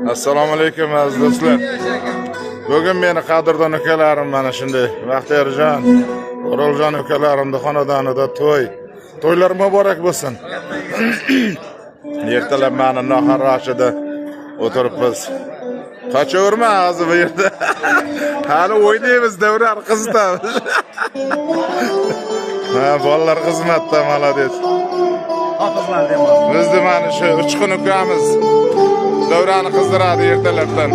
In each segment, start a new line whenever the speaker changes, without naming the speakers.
Assalomu alaykum, aziz do'stlar. Bugun meni qadrdon ukalarim mana shunday Baxtiyorjon, O'roljon ukalarimni xonadonida to'y. To'ylar muborak bo'lsin. Ertalab mana nahar oshida o'tiribmiz. Qochaverma hozir bu yerda. Hali o'ynaymiz, davran qizitamiz. Ha, bolalar xizmatda, молодец.
Hofizlar demoq.
Bizni mana shu Uchqun ukamiz davrani qizdiradi ertalabdan.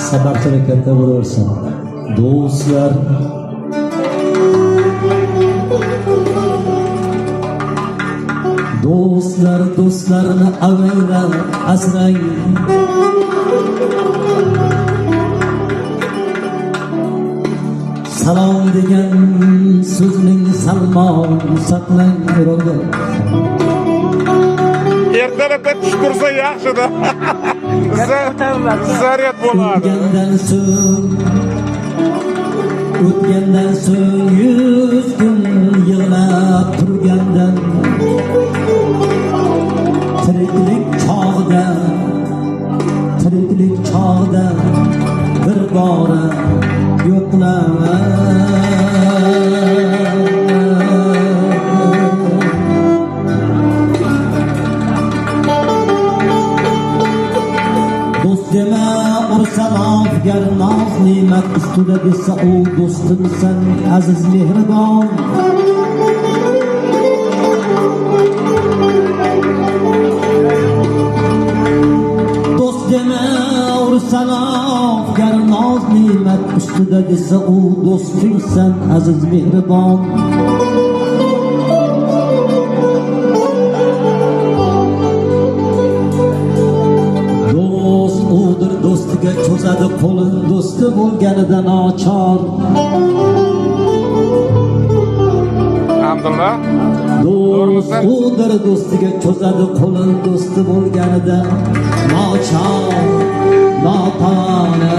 Sababchili katta bo'laversin. Do'stlar, do'stlar do'stlarni avaylab asrang. Salom degan so'zning salmon saqlang birodar.
Ertalabdan tush tursa yaxshida. Zaryad bo'ladi.
O'tgandan so'ng, o'tgandan so'ng 100 kun yig'lab turgandan, tiriklik chog'ida, tiriklik chog'ida bir bora yo'qlama. Do'st dema ursa gar noz ne'mat ustida desa u do'stimsan, aziz, mehribon. Do'st dema ursa gar noz ne'mat ustida desa u do'stingsan, aziz, mehribon. Do'st udir do'stiga cho'zadi qo'lin do'sti bo'lganida nochor.
Abdulla,
Do'st
To'g'rimisan?
udir do'stiga cho'zadi qo'lin do'sti bo'lganida nochor, notona.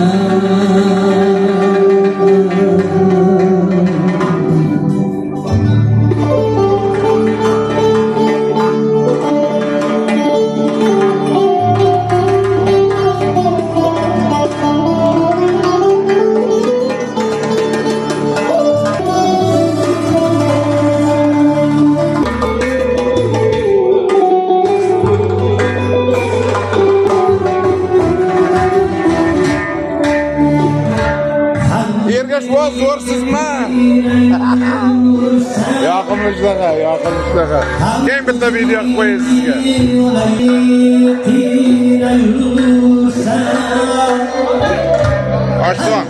Ergash voz zo'rsizmi? Yoqimli shunaqa, yoqimli shunaqa. Keyin bitta video qilib qo'yay sizga. Oshson.